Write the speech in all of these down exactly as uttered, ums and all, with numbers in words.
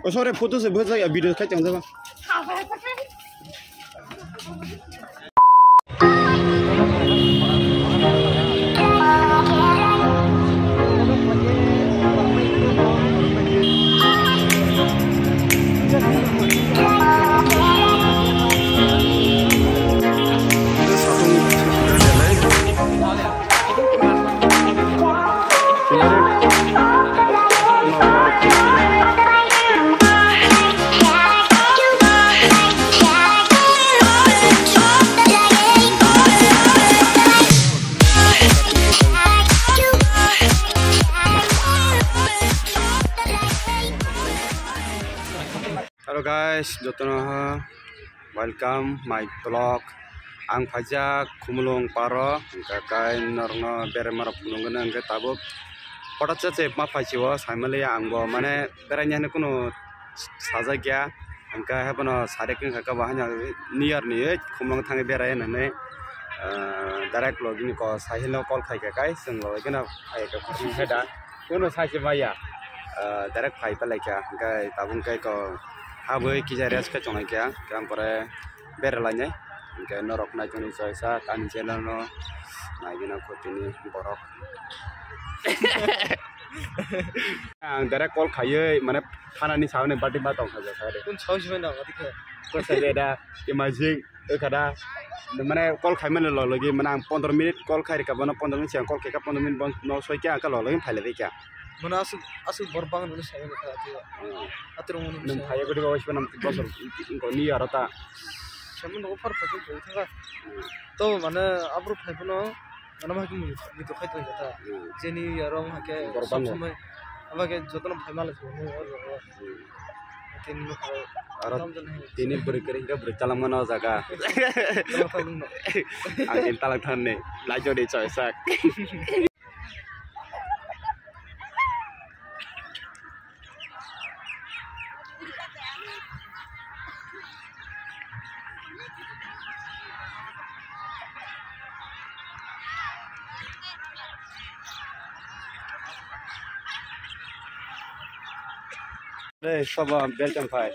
Oh, sorry, photo se bwsa ya, video khai chang jaba. Hello guys, jotono ha welcome my vlog. Ang phaijak Khumulwng paro, hwnkhe kai norokno berema rok phunukgwno hwnkhe tabuk hothat se se ma phaisio saimaliya ang bo mane beraina hinwi kunu sajakya, hwnkhe haiphano sarik wngkha khe bo haino New Year ni Khumulwng thangwi berai hinwi, ah, direct logi ni ko sahil no call khaikha kai chwng logikhe no phaikha khoroknwi khe da. Kuno sai se maya, ah, direct phai palaikha, hwnkhe tabuk khe ko habwi kisa rest khe tonglaikha, hwnkhe ampore beralainai, hwnkhe norok naitonwi choisa ani channel no naigwna kho tini borok. Ang direct call khaiwi mane thanani samani bati ma tongkha jasa de. Kun chao si mano, ati khe. Ko sai de da, imagine. Wngkha da, mane call khaimani log logi, mane ang pondro minute call khai rikha, bono pondro minute siyan call khaikha, pondro minute bono soikha, ang khe log logi phailai rikha. Mane aswk, aswk borok bangni sai rikha, ati. Hmm. Ati rong nwng phaiya gudi bawa sipan bosor, wngkha ni aro ta. Saimano offer phaikha, koi thangkha. Hmm. To mane abruk phaiphano, mane ma khe muitu khai tongkha ta. Hmm. Jeni aro ma khe borok sob bango. Somoi, ama khe jotono phai mala thangwi o jaga. Hmm. Tini nukha. Aro tini bwrwi kwrwi hwnkhe bwrwi talangmano o jaga. Ang tini talangthani. Laichodi choisak. Hey, sobo, welcome, bhai.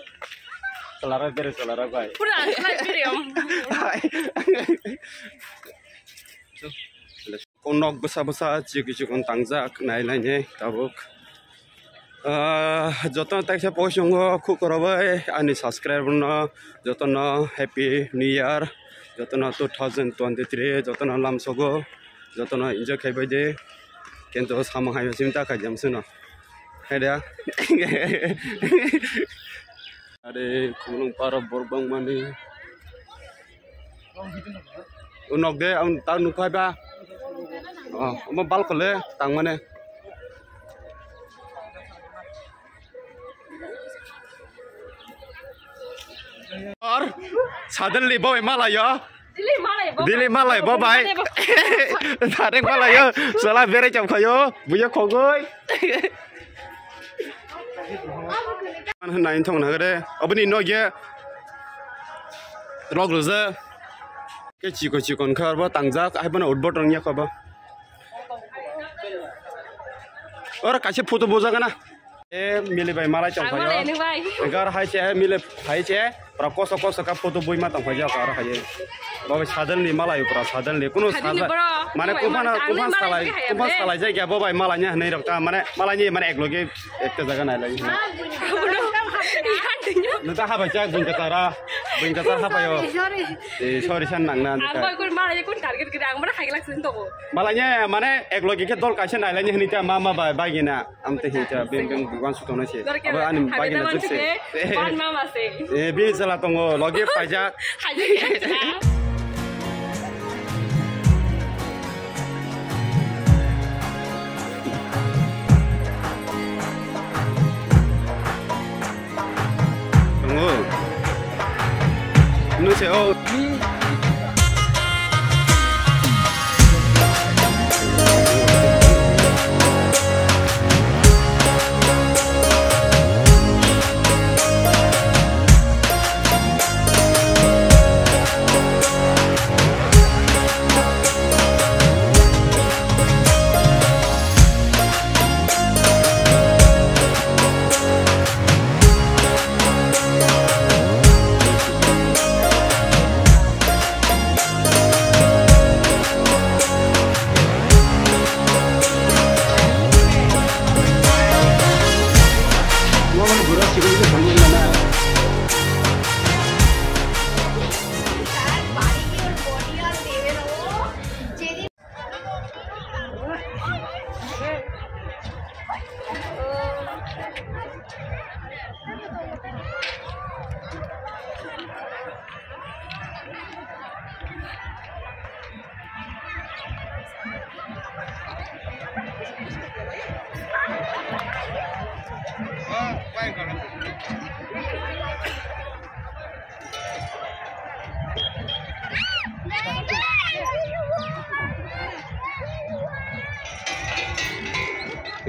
Chwlarok bere, chwlarok, bhai. Pura ang khlai bere, om. Hai. Kunok bwsa bwsa chikon chikon tangjak nai nai ni tabuk. Ah, jotono taisa poisongo khuk rwbai ani subscriber no jotono happy new year, jotono two thousand twenty-three, jotono lamsogo, jotono enjoy khaibai de, kintu samung hai simi ta khaijam suno. Hai da. Are khulung paro borok bangmani. Unok de, ang tak nukhai ba. Oh, omo balkole tangmane. Or, suddenly bo malayo. Dili malai bo. Dili malai bo bai. Dili bo. Direct malayo. Sala bere cham khayo. Buya khogoi. Man hwnna inthong nagre. Oboni nogya. Rog rwja. Ke chiko chikon kha bo tangjak. Ai bono utbot rang yakho bo. Ora kaise photo bujak na. E mili bai malai tong phayo. Malai ni bai. Gar hai che mili hai che. Pra koso koso ka photo bui ma tong phayo gar hai. Bo bai sadel ni malai pra sadel ni kuno sadel ni sadel. Bro. Mane kuphana kuphana salai kuphana salai jai ya bo bai malai nya nei rok ta mane malai ni mane ek loge ekta jaga nai lai. Nung ta haba jak bung katara. Bung katar haba yo. Sorry, sorry. Eh sorry san nang na. Ang bai kun malai kun target gida ang mana hai lak sin to. Malai nya mane ek loge ke dol kaisa nai lai ni hini ta mama bai bai gina. Amte hi cha beng beng bugan su tongna se. Abo ani bagina jukse. Ban mama se. Eh, bini sala tongo loge paijak. Haji. Tongo. Nung se o.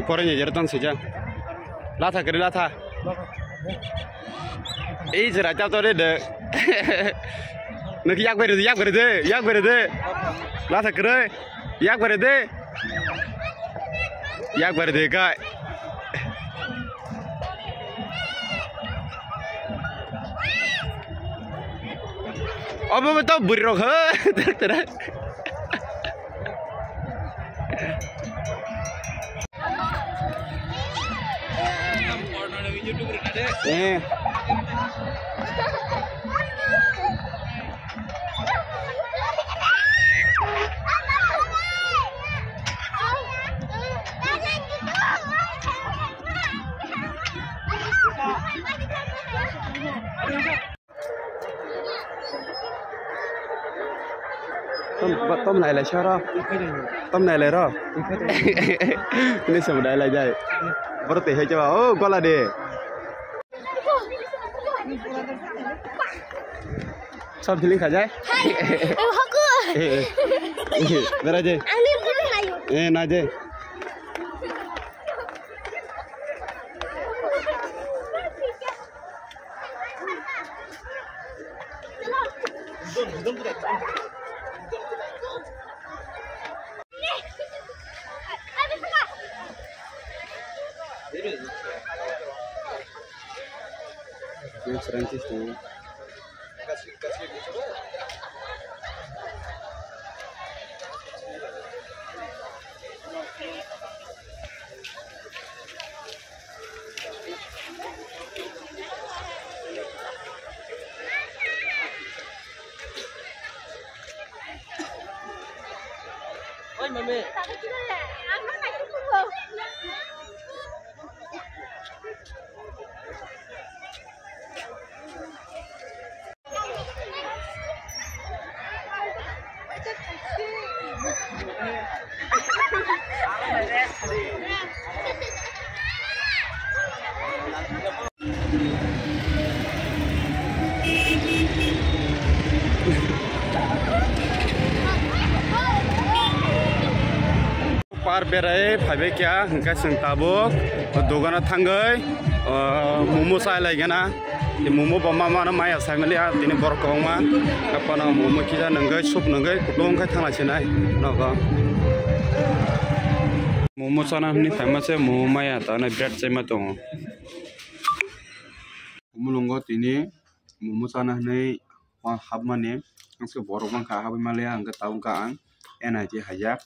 Pore ni jero tang sija. Latha kiri latha. Ei jera ta to re de. Nuk yak bere de, yak bere de, yak bere de. Latha kiri. Yak bere de. Yak bere de kai. Obo to buri rok ho. Tera. Eh. Tom, tom nai lai soro. Tom nai lai ro. Ni sam nai lai jai. Boro te hai jawa. Oh, gola de. Sam feeling kha jai. Hai. Haku. Eh, eh. Eh, bera je. Ani pun layo. Eh, na je. Oi, mami. Par berai phaibai kya, hwnkhe chwng tabuk dogano thangwi, o, momo chai lai gana. Momo bo ma mano maya sai mali, a, tini borok kwbangma. Aphano momo kisa nungwi, soup nungwi, kutung khe thangna sinai nogo. Momo chana hwnwi phaima se momo maya, tani bread chaima tongo. Mulungo tini momo chana hwnwi hapmani, ang se borok mankha, habwi maliya, hwnkhe tabuk ang N I T haijak,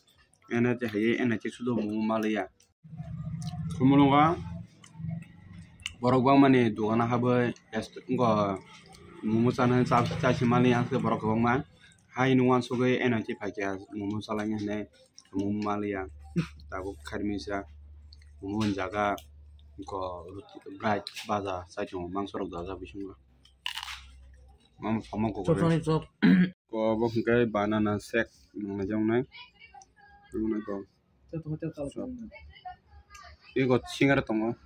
N I T haiwi N I T sudo momo maliya. Mulungo borok bangmani dogano habwi rest-, wngkha momo chana cha, cha, cha se maliya, ang se borok kwbangma hai nung uansugwi N I T phaikha momo chalaina hinwi. Omo maliya tabuk kharimisa omo jaga ko bright baja saichung mangso rok dajak bisingo mama samung ko chop sani chop ko bo hwnkhe banana shake nangnaijak nai ko ego singare tongo.